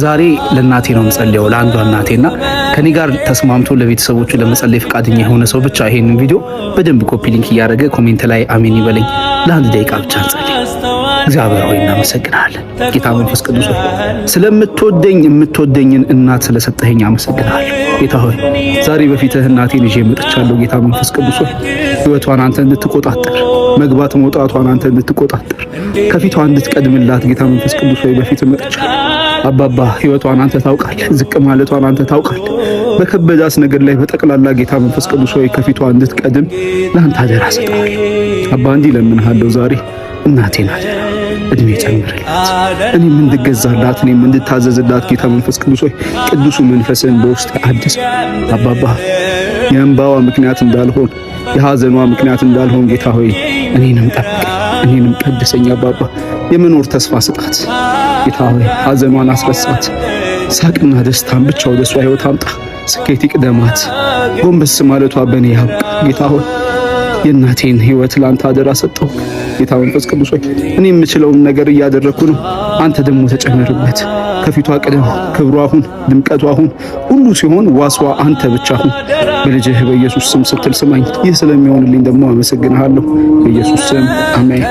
ዛሬ ለእናቴ ነው የምጸልየው፣ ለአንዷ እናቴና ከኔ ጋር ተስማምቶ ለቤተሰቦቹ ለመጸለይ ፈቃደኛ የሆነ ሰው ብቻ ይሄንን ቪዲዮ በደንብ copy link እያደረገ comment ላይ አሜን ይበለኝ። ለአንድ ደቂቃ ብቻ እንጸልይ። እግዚአብሔር ሆይ እናመሰግናለን። ጌታ መንፈስ ቅዱስ ሆይ፣ ስለምትወደኝ፣ የምትወደኝን እናት ስለሰጠኸኝ አመሰግናለሁ። ጌታ ሆይ፣ ዛሬ በፊትህ እናቴን ይዤ መጥቻለሁ። ጌታ መንፈስ ቅዱስ ሆይ፣ ሕይወቷን አንተ እንድትቆጣጠር፣ መግባት መውጣቷን አንተ እንድትቆጣጠር፣ ከፊቷ እንድትቀድምላት ጌታ መንፈስ ቅዱስ ሆይ በፊትህ መጥቻለሁ። አባባ፣ ሕይወቷን አንተ ታውቃለህ። ዝቅ ማለቷን አንተ ታውቃለህ። በከበዳት ነገር ላይ በጠቅላላ ጌታ መንፈስ ቅዱስ ሆይ ከፊቷ እንድትቀድም ለአንተ አደራ እሰጥሃለሁ። አባ፣ እንዲህ እለምንሃለሁ፣ ዛሬ እናቴን አደራ፣ እድሜ ጨምርላት፣ እኔም እንድገዛላት፣ እኔም እንድታዘዝላት ጌታ መንፈስ ቅዱስ ሆይ ቅዱሱ መንፈስን በውስጥ አድስ። አባባ፣ የእንባዋ ምክንያት እንዳልሆን፣ የሐዘኗ ምክንያት እንዳልሆን ጌታ ሆይ እኔንም ጠብቀኝ፣ እኔንም ቀድሰኝ። አባባ፣ የመኖር ተስፋ ስጣት። ጌታ ሆይ ሐዘኗን አስረሳት። ሳቅና ደስታን ብቻ ወደ እሷ ህይወት አምጣ። ስኬት ይቅደማት። ጎንበስ ማለቷ በእኔ ያብቃ። ጌታ ሆይ የእናቴን ህይወት ለአንተ አደራ ሰጠሁ። ጌታ መንፈስ ቅዱስ ሆይ፣ እኔ የምችለውን ነገር እያደረግኩ ነው። አንተ ደግሞ ተጨመርበት። ከፊቷ ቅደም፣ ክብሯ ሁን፣ ድምቀቷ ሁን፣ ሁሉ ሲሆን ዋስዋ አንተ ብቻ ሁን። በልጅህ በኢየሱስ ስም ስትል ስማኝ። ይህ ስለሚሆንልኝ ደግሞ አመሰግንሃለሁ። በኢየሱስ ስም አሜን።